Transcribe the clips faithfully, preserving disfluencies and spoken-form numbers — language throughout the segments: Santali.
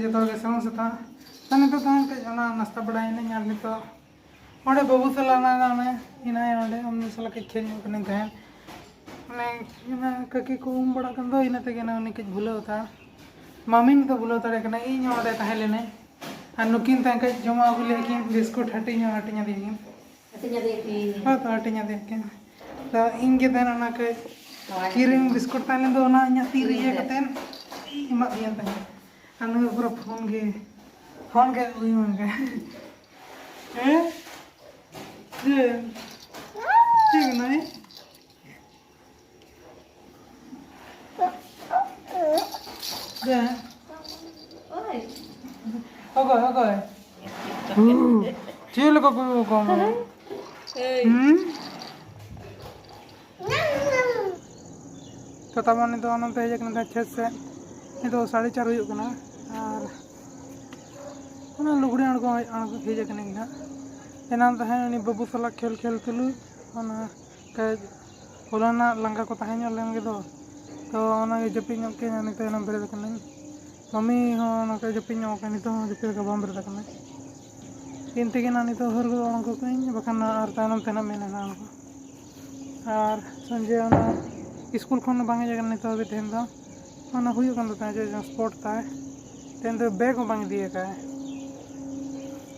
ᱡᱚᱛᱚ ᱦᱚᱲ ᱜᱮ ᱥᱟᱹᱜᱩᱱ ᱥᱮᱛᱟᱜ᱾ ᱛᱚ ᱱᱤᱛᱚᱜ ᱫᱚ ᱦᱟᱸᱜ ᱠᱟᱹᱡ ᱚᱱᱟ ᱱᱟᱥᱛᱟ ᱵᱟᱲᱟᱭᱮᱱᱟᱹᱧ, ᱟᱨ ᱱᱤᱛᱚᱜ ᱚᱸᱰᱮ ᱵᱟᱹᱵᱩ ᱥᱟᱞᱟᱜ ᱚᱱᱟ, ᱚᱱᱟ ᱮᱱᱟᱭ ᱚᱸᱰᱮ ᱩᱱᱤ ᱥᱟᱞᱟᱜ ᱠᱟᱹᱡ ᱠᱷᱮᱞ ᱧᱚᱜ ᱠᱟᱹᱱᱟᱹᱧ ᱛᱟᱦᱮᱸᱫ᱾ ᱚᱱᱮ ᱚᱱᱟ ᱠᱟᱹᱠᱤ ᱠᱚ ᱩᱢ ᱵᱟᱲᱟᱜ ᱠᱟᱱ ᱫᱚ, ᱤᱱᱟᱹ ᱛᱮᱜᱮ ᱚᱱᱮ ᱩᱱᱤ ᱠᱟᱹᱡ ᱵᱷᱩᱞᱟᱹᱣ ᱦᱟᱛᱟᱲ, ᱢᱟᱢᱤ ᱱᱤᱛᱚᱜ ᱵᱷᱩᱞᱟᱹᱣ ᱦᱟᱛᱟᱲᱮ ᱠᱟᱱᱟ, ᱤᱧ ᱦᱚᱸ ᱚᱸᱰᱮ ᱛᱟᱦᱮᱸ ᱞᱮᱱᱟᱹᱧ᱾ ᱟᱨ ᱱᱩᱠᱤᱱ ᱛᱟᱦᱮᱸ ᱠᱟᱹᱡ ᱡᱚᱢᱟᱜ ᱟᱹᱜᱩ ᱞᱮᱫ ᱠᱤᱱ, ᱵᱤᱥᱠᱩᱴ ᱦᱟᱹᱴᱤᱧ ᱦᱚᱸ ᱦᱟᱹᱴᱤᱧ ᱟᱹᱫᱤᱧ ᱠᱤᱱ᱾ ᱦᱟᱹᱴᱤᱧ ᱟᱹᱫᱤᱧ ᱠᱤᱱ᱾ ᱦᱳᱭ ᱛᱚ, ᱦᱟᱹᱴᱤᱧ ᱟᱹᱫᱤᱧ ᱠᱤᱱ᱾ ᱛᱚ ᱤᱧ ᱜᱮ ᱛᱟᱦᱮᱸᱱ ᱚᱱᱟ ᱠᱟᱹᱡ ᱦᱳᱭ᱾ ᱠᱤᱨᱤᱧ ᱵᱤᱥᱠᱩᱴ ᱛᱟᱦᱮᱸ ᱞᱮᱱ ᱫᱚ, ᱚᱱᱟ ᱤᱧᱟᱹᱜ ᱛᱤ ᱨᱮ ᱤᱭᱟᱹ ᱠᱟᱛᱮᱫ ᱮᱢᱟᱫ ᱫᱤᱧᱟ ᱛᱟᱦᱮᱸᱫ᱾ ᱟᱨ ᱱᱩᱭ ᱯᱩᱨᱟᱹ ᱯᱷᱳᱱ ᱜᱮ, ᱯᱷᱳᱱ ᱜᱮ ᱩᱭᱩᱝ ᱟᱠᱟᱫ᱾ ᱦᱮᱸ? ᱪᱮᱫ? ᱪᱮᱫ ᱠᱟᱱᱟᱭ? ᱪᱮᱫ? ᱚᱠᱚᱭ, ᱚᱠᱚᱭ? ᱪᱮᱫ ᱞᱮᱠᱟ ᱠᱚ ᱠᱚᱢᱟ? ᱦᱩᱸ? ᱛᱚ ᱛᱟᱨᱢᱟᱱᱮ ᱱᱤᱛᱚᱜ ᱱᱚᱱᱛᱮ ᱦᱮᱡ ᱟᱠᱟᱱᱟ ᱠᱷᱮᱛ ᱥᱮᱫ᱾ ᱱᱤᱛᱚᱜ ᱥᱟᱲᱮ ᱪᱟᱨ ᱦᱩᱭᱩᱜ ᱠᱟᱱᱟ᱾ ᱟᱨ ᱚᱱᱟ ᱞᱩᱜᱽᱲᱤ ᱟᱬᱜᱚ, ᱟᱬᱜᱚ ᱦᱮᱡ ᱟᱠᱟᱱᱟᱹᱧ ᱱᱟᱦᱟᱜ᱾ ᱮᱱᱟᱱ ᱛᱟᱦᱮᱸ ᱩᱱᱤ ᱵᱟᱹᱵᱩ ᱥᱟᱞᱟᱜ ᱠᱷᱮᱞ ᱠᱷᱮᱞ ᱛᱩᱞᱩᱡ ᱚᱱᱟ ᱠᱟᱹᱡ ᱦᱚᱞᱟᱱᱟᱜ ᱞᱟᱸᱜᱟ ᱠᱚ ᱛᱟᱦᱮᱸ ᱧᱚᱜ ᱞᱮᱱ ᱜᱮᱫᱚ, ᱛᱚ ᱚᱱᱟᱜᱮ ᱡᱟᱹᱯᱤᱫ ᱧᱚᱜ ᱠᱮᱫ, ᱱᱤᱛᱚᱜ ᱮᱱᱟᱝ ᱵᱮᱨᱮᱫ ᱟᱠᱟᱱᱟᱹᱧ᱾ ᱢᱟᱹᱢᱤ ᱦᱚᱸ ᱱᱚᱝᱠᱟ ᱡᱟᱹᱯᱤᱫ ᱧᱚᱜ ᱟᱠᱟᱱ, ᱱᱤᱛᱚᱜ ᱦᱚᱸ ᱡᱟᱹᱯᱤᱫ ᱞᱮᱠᱟ ᱵᱟᱝ ᱵᱮᱨᱮᱫ ᱟᱠᱟᱱᱟ᱾ ᱤᱧ ᱛᱮᱜᱮ ᱱᱟᱜ ᱱᱤᱛᱚᱜ ᱦᱟᱹᱨ ᱜᱚᱫ ᱟᱬᱜᱚ ᱠᱟᱹᱧ, ᱵᱟᱠᱷᱟᱱ ᱟᱨ ᱛᱟᱭᱱᱚᱢ ᱛᱮ ᱱᱟᱜ ᱢᱮᱱᱟ ᱱᱟᱜ ᱚᱱᱠᱟ᱾ ᱟᱨ ᱥᱚᱧᱡᱚᱭ ᱚᱱᱟ ᱥᱠᱩᱞ ᱠᱷᱚᱱ ᱵᱟᱝ ᱦᱮᱡ ᱟᱠᱟᱱᱟ ᱱᱤᱛᱚᱜ ᱦᱟᱹᱵᱤᱡ ᱛᱮᱦᱮᱧ ᱫᱚ᱾ ᱚᱱᱟ ᱦᱩᱭᱩᱜ ᱠᱟᱱ ᱛᱟᱭ ᱡᱮ ᱥᱯᱳᱨᱴ ᱛᱟᱭ, ᱛᱮᱦᱮᱧ ᱫᱚ ᱵᱮᱜᱽ ᱦᱚᱸ ᱵᱟᱝ ᱤᱫᱤ ᱟᱠᱟᱫ᱾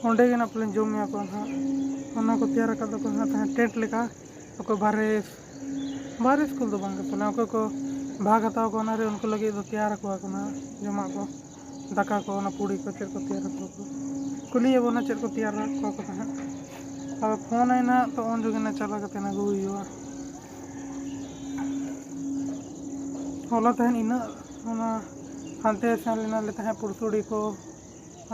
ᱚᱸᱰᱮ ᱜᱮ ᱱᱟᱜ ᱯᱟᱞᱮᱱ ᱡᱚᱢ ᱧᱩᱭᱟ ᱠᱚ ᱱᱟᱜ᱾ ᱚᱱᱟ ᱠᱚ ᱛᱮᱭᱟᱨ ᱟᱠᱟᱫ ᱫᱚᱠᱚ ᱱᱟᱜ ᱛᱟᱦᱮᱸ ᱴᱮᱱᱴ ᱞᱮᱠᱟ᱾ ᱚᱠᱚᱭ ᱵᱟᱦᱨᱮ, ᱵᱟᱦᱨᱮ ᱥᱠᱩᱞ ᱫᱚ ᱵᱟᱝ ᱠᱟᱱᱟ, ᱚᱠᱚᱭ ᱠᱚ ᱵᱷᱟᱜᱽ ᱦᱟᱛᱟᱣ ᱠᱚ ᱚᱱᱟᱨᱮ, ᱩᱱᱠᱩ ᱞᱟᱹᱜᱤᱫ ᱫᱚ ᱛᱮᱭᱟᱨ ᱟᱠᱚᱣᱟ ᱠᱚ ᱱᱟᱜ ᱡᱚᱢᱟᱜ ᱠᱚ, ᱫᱟᱠᱟ ᱠᱚ, ᱚᱱᱟ ᱯᱩᱲᱤ ᱠᱚ ᱪᱮᱫ ᱠᱚ ᱛᱮᱭᱟᱨ ᱟᱠᱚᱣᱟ ᱠᱚ᱾ ᱠᱩᱞᱤᱭᱮᱫ ᱵᱚᱱᱟ ᱪᱮᱫ ᱠᱚ ᱛᱮᱭᱟᱨ ᱟᱠᱚᱣᱟ ᱠᱚ ᱛᱟᱦᱮᱸᱫ᱾ ᱟᱫᱚ ᱯᱷᱳᱱ ᱟᱭ ᱱᱟᱜ, ᱛᱚ ᱩᱱ ᱡᱚᱠᱷᱚᱱ ᱱᱟᱜ ᱪᱟᱞᱟᱣ ᱠᱟᱛᱮ ᱱᱟᱜ ᱟᱹᱜᱩ ᱦᱩᱭᱩᱜᱼᱟ᱾ ᱦᱚᱞᱟ ᱛᱟᱦᱮᱸᱫ ᱤᱱᱟᱹᱜ ᱚᱱᱟ ᱦᱟᱱᱛᱮ ᱥᱮᱱ ᱞᱮᱱᱟ ᱞᱮ ᱛᱟᱦᱮᱸᱫ ᱯᱩᱨᱥᱩᱲᱤ ᱠᱚ,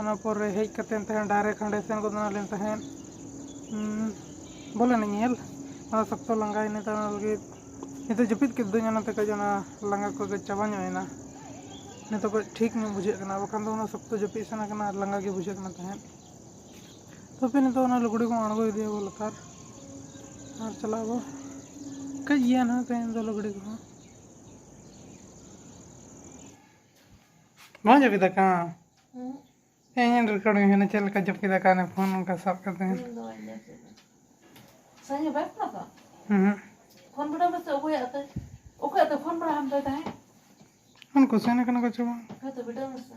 ᱚᱱᱟ ᱯᱚᱨᱮ ᱦᱮᱡ ᱠᱟᱛᱮ ᱛᱟᱦᱮᱸᱫ ᱰᱟᱭᱨᱮᱠᱴ ᱦᱟᱸᱰᱮ ᱥᱮᱱ ᱜᱚᱫ ᱮᱱᱟ ᱞᱮ ᱛᱟᱦᱮᱸᱫ, ᱩᱸ, ᱵᱚᱞ ᱮᱱᱮᱡ ᱧᱮᱞ᱾ ᱚᱱᱟ ᱥᱚᱠᱛᱚ ᱞᱟᱸᱜᱟᱭᱮᱱᱟ ᱛᱟᱦᱮᱸᱫ, ᱚᱱᱟ ᱞᱟᱹᱜᱤᱫ ᱱᱤᱛᱚᱜ ᱡᱟᱹᱯᱤᱫ ᱠᱮᱫ ᱫᱚᱧ, ᱚᱱᱟᱛᱮ ᱠᱟᱹᱡ ᱚᱱᱟ ᱞᱟᱸᱜᱟ ᱠᱚ ᱠᱟᱹᱡ ᱪᱟᱵᱟ ᱧᱚᱜ ᱮᱱᱟ᱾ ᱱᱤᱛᱚᱜ ᱠᱟᱹᱡ ᱴᱷᱤᱠ ᱧᱚᱜ ᱵᱩᱡᱷᱟᱹᱜ ᱠᱟᱱᱟ, ᱵᱟᱠᱷᱟᱱ ᱫᱚ ᱚᱱᱟ ᱥᱚᱠᱛᱚ ᱡᱟᱹᱯᱤᱫ ᱥᱟᱱᱟ ᱠᱟᱱᱟ ᱟᱨ ᱞᱟᱸᱜᱟ ᱜᱮ ᱵᱩᱡᱷᱟᱹᱜ ᱠᱟᱱᱟ ᱛᱟᱦᱮᱸᱫ᱾ ᱛᱚᱵᱮ ᱱᱤᱛᱚᱜ ᱚᱱᱟ ᱞᱩᱜᱽᱲᱤ ᱠᱚ ᱟᱬᱜᱚ ᱤᱫᱤᱭᱟᱵᱚ ᱞᱟᱛᱟᱨ ᱟᱨ ᱪᱟᱞᱟᱜ ᱟᱵᱚ᱾ ᱠᱟᱹᱡ ᱤᱭᱟᱹ ᱱᱟᱦᱟᱜ ᱛᱮᱦᱮᱧ ᱫᱚ ᱞᱩᱜᱽᱲᱤ ᱠᱚᱦᱚᱸ ᱵᱟᱝ ᱡᱟᱹᱯᱤᱫ ᱟᱠᱟᱱ᱾ ᱦᱮᱸ, ᱤᱧ ᱨᱮᱠᱚᱨᱰ ᱦᱩᱭᱱᱟ ᱪᱮᱫ ᱞᱮᱠᱟ ᱡᱟᱹᱯᱤᱫ ᱟᱠᱟᱱᱟ ᱯᱷᱳᱱ ᱚᱱᱠᱟ ᱥᱟᱵ ᱠᱟᱛᱮ᱾ ᱤᱧ ᱫᱚ ᱵᱟᱹᱧ ᱡᱟᱹᱯᱤᱫᱟ᱾ ᱥᱟᱸᱜᱮ ᱵᱟᱭ ᱯᱷᱳᱱ ᱟᱠᱟᱫ? ᱦᱩᱸ᱾ ᱯᱷᱳᱱ ᱵᱟᱲᱟ ᱢᱮᱥᱮ, ᱚᱠᱚᱭᱟᱜ ᱛᱮ? ᱚᱠᱚᱭᱟᱜ ᱛᱮ ᱯᱷᱳᱱ ᱵᱟᱲᱟ ᱟᱢ ᱫᱚᱭ ᱛᱟᱦᱮᱸᱫ? ᱩᱱᱠᱩ ᱥᱮᱱ ᱟᱠᱟᱱᱟ ᱠᱚ ᱪᱚ ᱵᱟᱝ? ᱦᱳᱭ ᱛᱚ, ᱵᱤᱰᱟᱹᱣ ᱢᱮᱥᱮ᱾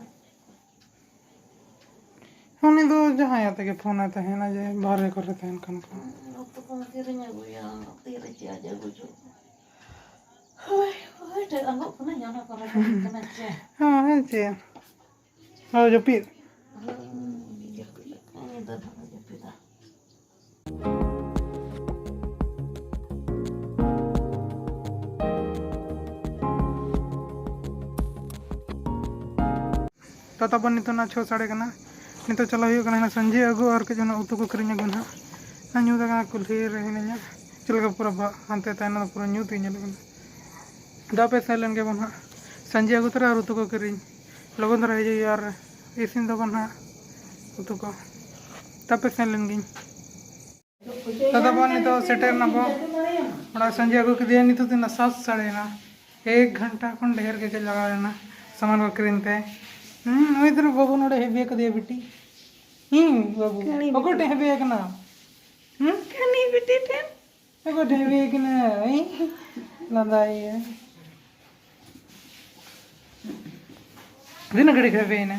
ᱩᱱᱤ ᱫᱚ ᱡᱟᱦᱟᱸᱭ ᱟᱛᱮ ᱜᱮ ᱯᱷᱳᱱ ᱟᱭ ᱛᱟᱦᱮᱱᱟ, ᱡᱮ ᱵᱟᱦᱨᱮ ᱠᱚᱨᱮ ᱛᱟᱦᱮᱱ ᱠᱷᱟᱱ ᱠᱚ᱾ ᱦᱩᱸ, ᱚᱠᱛᱚ ᱠᱚᱢ ᱠᱤᱨᱤᱧ ᱟᱹᱜᱩᱭᱟ, ᱛᱤᱨᱮ ᱪᱮᱫ ᱟᱡ ᱟᱹᱜᱩ ᱦᱚᱪᱚ? ᱦᱳᱭ, ᱦᱳᱭ, ᱰᱷᱮᱨ ᱟᱸᱜᱚᱜ ᱠᱟᱱᱟ, ᱡᱟᱦᱟᱸ ᱠᱚᱨᱮ ᱠᱟᱹᱢᱤ ᱠᱟᱱᱟ ᱪᱮ? ᱦᱮᱸ, ᱦᱮᱸ, ᱪᱮᱫ? ᱦᱳᱭ, ᱡᱟᱹᱯᱤᱫ᱾ ᱦᱩᱸ, ᱡᱟᱹᱯᱤᱫ ᱞᱮᱠᱟ, ᱧᱤᱫᱟᱹ ᱫᱚ ᱡᱟᱹᱯᱤᱫᱟ᱾ ᱛᱚ ᱛᱟᱵᱚᱱ ᱱᱤᱛᱚᱜ ᱱᱟᱜ ᱪᱷᱚ ᱥᱟᱲᱮ ᱠᱟᱱᱟ᱾ ᱱᱤᱛᱚᱜ ᱪᱟᱞᱟᱣ ᱦᱩᱭᱩᱜ ᱠᱟᱱᱟ ᱦᱟᱸᱜ ᱥᱟᱸᱡᱮ ᱟᱹᱜᱩ ᱟᱨ ᱠᱟᱹᱡ ᱚᱱᱟ ᱩᱛᱩ ᱠᱚ ᱠᱤᱨᱤᱧ ᱟᱹᱜᱩ ᱱᱟᱦᱟᱜ᱾ ᱟᱨ ᱧᱩᱛ ᱟᱠᱟᱱᱟ, ᱠᱩᱞᱦᱤ ᱨᱮ ᱦᱤᱱᱟᱹᱧᱟ᱾ ᱪᱮᱫ ᱞᱮᱠᱟ ᱯᱩᱨᱟᱹ ᱵᱟ-, ᱦᱟᱱᱛᱮ ᱛᱟᱭᱱᱚᱢ ᱫᱚ ᱯᱩᱨᱟᱹ ᱧᱩᱛ ᱜᱮ ᱧᱮᱞᱚᱜ ᱠᱟᱱᱟ᱾ ᱫᱟ ᱯᱮ ᱥᱮᱱ ᱞᱮᱱ ᱜᱮ ᱵᱚᱱ ᱦᱟᱸᱜ ᱥᱟᱸᱡᱮ ᱟᱹᱜᱩ ᱛᱚᱨᱟ ᱟᱨ ᱩᱛᱩ ᱠᱚ ᱠᱤᱨᱤᱧ᱾ ᱞᱚᱜᱚᱱ ᱫᱷᱟᱨᱟ ᱦᱤᱡᱩᱜ ᱦᱩᱭᱩᱜᱼᱟ ᱟᱨ ᱤᱥᱤᱱ ᱫᱟᱵᱚᱱ ᱦᱟᱸᱜ ᱩᱛᱩ ᱠᱚ᱾ ᱛᱟᱯᱮ ᱥᱮᱱ ᱞᱮᱱ ᱜᱤᱧ᱾ ᱫᱟᱫᱟ ᱵᱚᱱ ᱱᱤᱛᱚᱜ ᱥᱮᱴᱮᱨ ᱱᱟᱵᱚ᱾ ᱚᱲᱟᱜ ᱥᱟᱸᱡᱮ ᱟᱹᱜᱩ ᱠᱮᱫᱮᱭᱟ, ᱱᱤᱛᱚᱜ ᱛᱤᱱᱟᱹᱜ ᱥᱟᱛ ᱥᱟᱲᱮᱭᱮᱱᱟ᱾ ᱮᱠ ᱜᱷᱚᱱᱴᱟ ᱠᱷᱚᱱ ᱰᱷᱮᱨ ᱜᱮ ᱞᱟᱜᱟᱣ ᱞᱮᱱᱟ ᱥᱟᱢᱟᱱ ᱠᱚ ᱠᱤᱨᱤᱧ ᱛᱮ᱾ ᱦᱩᱸ, ᱱᱩᱭ ᱫᱚ ᱵᱟᱹᱵᱩ ᱱᱚᱰᱮ ᱦᱮᱵᱤ ᱟᱠᱟᱫᱮᱭᱟ ᱵᱤᱴᱤ᱾ ᱦᱩᱸ, ᱵᱟᱹᱵᱩ᱾ ᱠᱟᱹᱲᱤ ᱚᱠᱚᱭ ᱴᱷᱮᱱ ᱦᱮᱵᱤ ᱟᱠᱟᱱᱟ? ᱦᱩᱸ? ᱠᱟᱹᱱᱤ ᱵᱤᱴᱤ ᱴᱷᱮᱱ᱾ ᱚᱠᱚᱭ ᱴᱷᱮᱱ ᱦᱮᱵᱤ ᱟᱠᱟᱱᱟ? ᱦᱮᱸ? ᱞᱟᱸᱫᱟᱭᱮᱭᱟ᱾ ᱛᱤᱱᱟᱹᱜ ᱜᱷᱟᱹᱲᱤᱡ ᱠᱷᱚᱡ ᱦᱩᱭᱱᱟ?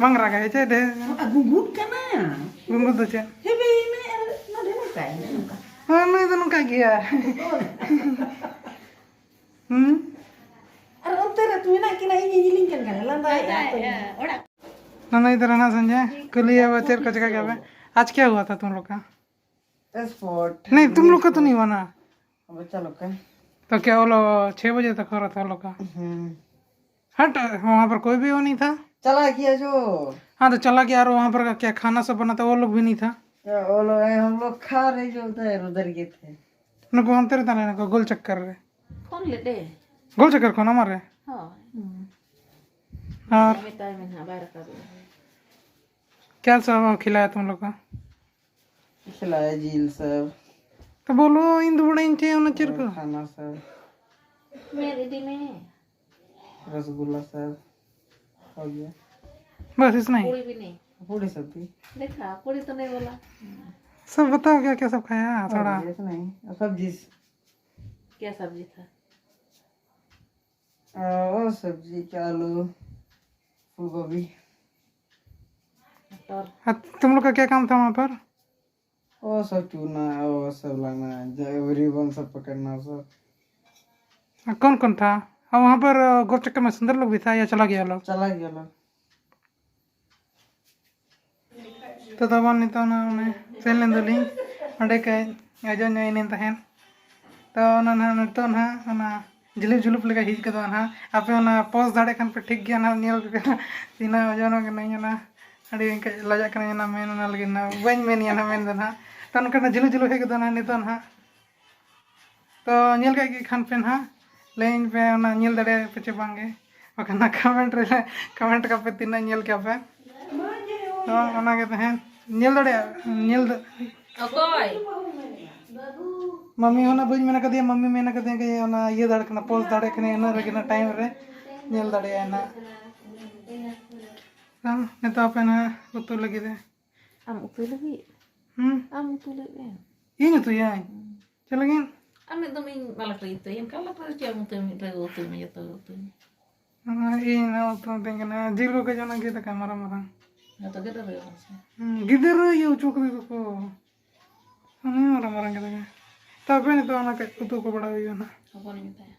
ᱵᱟᱝ ᱨᱟᱜᱟᱭ ᱪᱮᱫ ᱰᱷᱮᱨ? ᱟᱨ ᱜᱩᱸᱜᱩᱫ ᱠᱟᱱᱟ᱾ ᱜᱩᱸᱜᱩᱫ ᱫᱚ ᱪᱮᱫ? ᱦᱮᱵᱮᱭᱮᱱᱟᱭ ᱟᱨ ᱱᱚᱰᱮ ᱱᱚᱝᱠᱟᱭᱮᱱᱟᱭ ᱱᱚᱝᱠᱟ᱾ ᱦᱮᱸ, ᱱᱩᱭ ᱫᱚ ᱱᱚᱝᱠᱟ ᱜᱮᱭᱟ᱾ ᱦᱳᱭ᱾ ᱦᱩᱸ? ᱟᱨ ᱚᱱᱛᱮ ᱨᱮ ᱢᱮᱱᱟᱜ ᱠᱤᱱᱟ, ᱤᱧ ᱧᱮᱞᱤᱧ ᱠᱟᱱ ᱠᱟᱱᱟ, ᱞᱟᱸᱫᱟᱭᱮᱫᱼᱟ ᱠᱚ᱾ ᱞᱟᱸᱫᱟᱭᱮᱫ ᱨᱮᱱᱟᱜ ᱥᱟᱸᱡᱮ, ᱠᱩᱞᱤᱭᱮᱭᱟ ᱪᱮᱫ ᱠᱚ ᱪᱤᱠᱟ ᱠᱮᱫᱟ ᱯᱮ? आज क्या हुआ था तुम लोग का? स्पोर्ट। नहीं, तुम लोग का तो नहीं हुआ ना? अब चलो का। तो क्या वो लोग छह बजे तक हो रहा था वो लोग का? हम्म। हट, वहाँ पर कोई भी वो नहीं था? चला गया जो। हाँ, तो चला गया, और वहाँ पर का क्या खाना सब बना था, वो लोग भी नहीं था? क्या वो लोग आए, हम लोग खा रहे जो उधर, उधर गए थे। ᱱᱩᱠᱩ ᱚᱱᱛᱮ ᱨᱮ ᱛᱟᱦᱮᱸ ᱞᱮᱱᱟ ᱠᱚ ᱜᱳᱞ ᱪᱚᱠᱠᱚᱨ ᱨᱮ᱾ ᱯᱷᱳᱱ ᱞᱮᱫᱮ᱾ ᱜᱳᱞ ᱪᱚᱠᱠᱚᱨ ᱠᱷᱚᱱ ᱟᱢᱟᱜ ᱨᱮ? ᱦᱳᱭ᱾ ᱟᱨ ᱢᱮᱛᱟᱭ ᱢᱮ ᱱᱟᱦᱟᱜ, ᱵᱟᱭ ᱨᱟᱠᱟᱵᱮᱜᱼᱟ᱾ क्या सब खिलाया तुम लोग का? खिलाया झील सब। तो बोलो, इन दो बड़े इंचे होना चाहिए और को। खाना सब। मेरे दी में। रसगुल्ला सब। हो गया। बस इतना ही। पूरी भी नहीं। पूरी सब्जी। देखा, पूरी तो नहीं बोला। सब बताओ क्या क्या सब खाया थोड़ा। और कुछ नहीं, और सब्जी। क्या सब्जी था? और सब्जी क्या, आलू, फूलगोभी। और तुम लोग का क्या काम था वहाँ पर? वो सब चूना, वो सब लाना, रिबन सब पकड़ना, सब। कौन कौन था? और वहाँ पर गोल चक्कर में सुंदर लोग भी था या चला गया लोग? चला गया लोग। ᱛᱚ ᱛᱟᱵᱚᱱ ᱱᱤᱛᱚᱜ ᱚᱱᱟ ᱚᱱᱮ ᱥᱮᱱ ᱞᱮᱱ ᱫᱚᱞᱤᱧ ᱚᱸᱰᱮ ᱠᱟᱹᱡ ᱟᱡᱚ ᱧᱚᱜ ᱮᱱᱟᱹᱧ ᱛᱟᱦᱮᱸᱫ᱾ ᱛᱚ ᱚᱱᱟ ᱱᱟᱦᱟᱜ ᱱᱤᱛᱚᱜ ᱱᱟᱦᱟᱜ ᱚᱱᱟ ᱡᱷᱤᱞᱩᱯ ᱡᱷᱩᱞᱩᱯ ᱞᱮᱠᱟ ᱦᱮᱡ ᱜᱚᱫᱚᱜᱼᱟ ᱱᱟᱦᱟᱜ᱾ ᱟᱯᱮ ᱚᱱᱟ ᱯᱳᱥ ᱫᱟᱲᱮᱭᱟᱜ ᱠᱷᱟᱱ ᱯᱮ ᱴᱷᱤᱠ ᱜᱮᱭᱟ ᱱᱟᱦᱟᱜ, ᱧᱮᱞ ᱯᱮ ᱱᱟᱦᱟᱜ ᱛᱤᱱᱟᱹᱜ ᱳᱡᱚᱱᱚᱜ ᱠᱟᱹᱱᱟᱹᱧ᱾ ᱚᱱᱟ ᱟᱹᱰᱤ ᱠᱟᱹᱡ ᱞᱟᱡᱟᱜ ᱠᱟᱱᱟᱧ ᱚᱱᱟ ᱢᱮᱱ ᱚᱱᱟ ᱞᱟᱹᱜᱤᱫ ᱱᱟᱦᱟᱜ, ᱵᱟᱹᱧ ᱢᱮᱱᱮᱜᱼᱟ ᱱᱟᱦᱟᱜ ᱢᱮᱱ ᱫᱚ ᱱᱟᱦᱟᱜ᱾ ᱛᱚ ᱱᱚᱝᱠᱟ ᱱᱟᱦᱟᱜ ᱡᱷᱤᱞᱩᱯ ᱡᱷᱤᱞᱩᱯ ᱦᱮᱡ ᱜᱚᱫᱚᱜᱼᱟ ᱱᱟᱦᱟᱜ ᱱᱤᱛᱚᱜ ᱱᱟᱦᱟᱜ᱾ ᱛᱚ ᱧᱮᱞ ᱠᱟᱜ ᱜᱮ ᱠᱷᱟᱱ ᱯᱮ ᱱᱟᱦᱟᱜ, ᱞᱟᱹᱭᱟᱹᱧ ᱯᱮ ᱚᱱᱟ ᱧᱮᱞ ᱫᱟᱲᱮᱭᱟᱜ ᱯᱮ ᱪᱮ ᱵᱟᱝ ᱜᱮ, ᱵᱟᱠᱷᱟᱱ ᱱᱟᱦᱟᱜ ᱠᱚᱢᱮᱱᱴ ᱨᱮ, ᱠᱚᱢᱮᱱᱴ ᱠᱟᱜ ᱯᱮ ᱛᱤᱱᱟᱹᱜ ᱧᱮᱞ ᱠᱮᱜᱼᱟ ᱯᱮ᱾ ᱛᱚ ᱚᱱᱟ ᱜᱮ ᱛᱟᱦᱮᱸᱫ ᱧᱮᱞ ᱫᱟᱲᱮᱭᱟᱜ ᱧᱮᱞ ᱫᱟ- ᱚᱠᱚᱭ? ᱢᱟᱢᱤ ᱦᱚᱸ ᱱᱟᱜ ᱵᱟᱹᱧ ᱢᱮᱱ ᱠᱟᱫᱮᱭᱟ, ᱢᱟᱢᱤ ᱢᱮᱱ ᱠᱟᱫᱮᱭᱟ ᱡᱮ ᱚᱱᱟ ᱤᱭᱟᱹ ᱫᱟᱲᱮ ᱠᱟᱱᱟ, ᱯᱳᱥ ᱫᱟᱲᱮ ᱠᱟᱱᱟ, ᱤᱱᱟᱹ ᱨᱮᱜᱮ ᱱᱟᱜ ᱴᱟᱭᱤᱢ ᱨᱮ ᱧᱮᱞ ᱫᱟᱲᱮᱭᱟᱜᱼᱟ ᱱᱟᱜ᱾ ᱛᱚ ᱱᱤᱛᱚᱜ ᱟᱯᱮ ᱱᱟᱜ ᱩᱛᱩ ᱞᱟᱹᱜᱤᱫ ᱮ᱾ ᱟᱢ ᱩᱛᱩᱭ ᱞᱟᱹᱜᱤᱫ? ᱦᱩᱸ᱾ ᱟᱢ ᱩᱛᱩ ᱞᱟᱹᱜᱤᱫ ᱮᱢ? ᱤᱧ ᱩᱛᱩᱭᱟᱹᱧ? ᱦᱩᱸ᱾ ᱪᱮᱫ ᱞᱟᱹᱜᱤᱫ? ᱟᱨ ᱢᱤᱫ ᱫᱚᱢ ᱤᱧ ᱵᱟᱞᱮ ᱠᱚ ᱩᱛᱩᱭᱟ, ᱮᱱᱠᱷᱟᱱ ᱞᱟᱯᱲᱟ ᱫᱚ ᱪᱮᱫ ᱮᱢ ᱩᱛᱩᱭᱟ? ᱢᱤᱫ ᱫᱷᱟᱣ ᱜᱮ ᱩᱛᱩᱭ ᱢᱮ, ᱡᱚᱛᱚ ᱜᱮ ᱩᱛᱩᱭ ᱢᱮ᱾ ᱚᱱᱟ ᱤᱧ ᱱᱟᱜ ᱩᱛᱩ ᱢᱤᱛᱟᱹᱧ ᱠᱟᱱᱟ, ᱡᱤᱞ ᱠᱚ ᱠᱟᱹᱡ ᱚᱱᱟ ᱜᱮᱫ ᱟᱠᱟᱫ ᱢᱟᱨᱟᱝ ᱢᱟᱨᱟᱝ᱾ ᱡᱚᱛᱚ ᱜᱮᱫ ᱦᱩᱭᱩᱜᱼᱟ ᱥᱮ? ᱦᱩᱸ, ᱜᱤᱫᱽᱨᱟᱹ ᱤᱭᱟᱹ ᱦᱚᱪᱚ ᱠᱟᱫᱮ ᱫᱚᱠᱚ᱾ ᱚᱱᱮ ᱢᱟᱨᱟᱝ ᱢᱟᱨᱟᱝ ᱜᱮᱫ ᱟᱠᱟᱫ᱾ ᱛᱟᱯᱮ ᱱᱤᱛᱚᱜ ᱚᱱᱟ ᱠᱟᱹᱡ ᱩᱛᱩ ᱠᱚ ᱵᱟᱲᱟ ᱦᱩᱭᱩᱜᱼᱟ ᱱᱟᱜ᱾ ᱦᱚᱯᱚᱱᱤᱧ ᱢᱮᱛᱟᱭᱟ᱾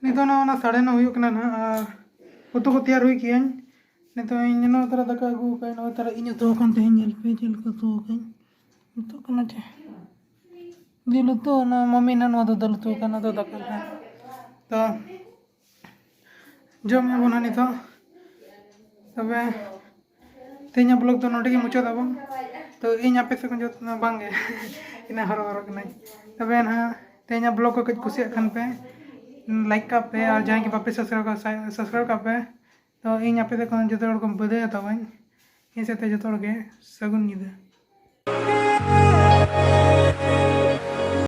ᱱᱤᱛᱚᱜ ᱱᱚᱜᱼᱚ ᱱᱟ ᱥᱟᱰᱮ ᱱᱚᱜ ᱦᱩᱭᱩᱜ ᱠᱟᱱᱟ ᱱᱟᱦᱟᱜ, ᱟᱨ ᱩᱛᱩ ᱠᱚ ᱛᱮᱭᱟᱨ ᱦᱩᱭ ᱠᱮᱜᱼᱟᱹᱧ᱾ ᱱᱤᱛᱚᱜ ᱤᱧ ᱱᱚᱜᱼᱚ ᱛᱟᱨᱟ ᱫᱟᱠᱟ ᱟᱹᱜᱩ ᱟᱠᱟᱫ, ᱱᱚᱜᱼᱚ ᱛᱟᱨᱟ ᱤᱧ ᱩᱛᱩ ᱟᱠᱟᱱ ᱛᱮᱦᱮᱧ, ᱧᱮᱞ ᱯᱮ ᱪᱮᱫ ᱞᱮᱠᱟ ᱩᱛᱩ ᱟᱠᱟᱫᱟᱹᱧ᱾ ᱩᱛᱩ ᱠᱟᱱᱟ ᱪᱮ ᱡᱤᱞ ᱩᱛᱩ, ᱚᱱᱟ ᱢᱟᱢᱤ ᱱᱟᱜ ᱱᱚᱣᱟ ᱫᱚ ᱫᱟᱹᱞ ᱩᱛᱩ ᱠᱟᱱᱟ, ᱫᱚ ᱫᱟᱠᱟ ᱠᱟᱱᱟ᱾ ᱛᱚ ᱡᱚᱢ ᱟᱵᱚᱱ ᱦᱟᱸᱜ ᱱᱤᱛᱚᱜ᱾ ᱛᱚᱵᱮ ᱛᱮᱦᱮᱧᱟᱜ ᱵᱞᱚᱜ ᱫᱚ ᱱᱚᱰᱮ ᱜᱮ ᱢᱩᱪᱟᱹᱫ ᱟᱵᱚᱱ᱾ ᱛᱚ ᱤᱧ ᱟᱯᱮ ᱥᱮᱫ ᱠᱷᱚᱱ ᱡᱚᱛᱚ ᱵᱟᱝ ᱜᱮ ᱤᱱᱟᱹ ᱦᱚᱨᱚ ᱦᱚᱨᱚ ᱠᱟᱹᱱᱟᱹᱧ᱾ ᱛᱚᱵᱮ ᱱᱟᱦᱟᱜ ᱛᱮᱦᱮᱧᱟᱜ ᱵᱞᱚᱜ ᱠᱚ ᱠᱟᱹᱡ ᱠᱩᱥᱤᱭᱟᱜ ᱠᱷᱟᱱ ᱯᱮ ᱞᱟᱭᱤᱠ ᱠᱟᱜ ᱯᱮ, ᱟᱨ ᱡᱟᱦᱟᱸᱭ ᱜᱮ ᱵᱟᱯᱮ ᱥᱟᱵᱥᱠᱨᱟᱭᱤᱵ ᱠᱟᱜ ᱥᱟᱵᱥᱠᱨᱟᱭᱤᱵ ᱠᱟᱜ ᱯᱮ᱾ ᱛᱚ ᱤᱧ ᱟᱯᱮ ᱥᱮᱫ ᱠᱷᱚᱱ ᱡᱚᱛᱚ ᱦᱚᱲ ᱠᱚ ᱵᱤᱫᱟᱹᱭ ᱦᱟᱛᱟᱣᱟᱹᱧ᱾ ᱤᱧ ᱥᱮᱫ ᱛᱮ ᱡᱚᱛᱚ ᱦᱚᱲ ᱜᱮ ᱥᱟᱹᱜᱩᱱ ᱧᱤᱫᱟᱹ᱾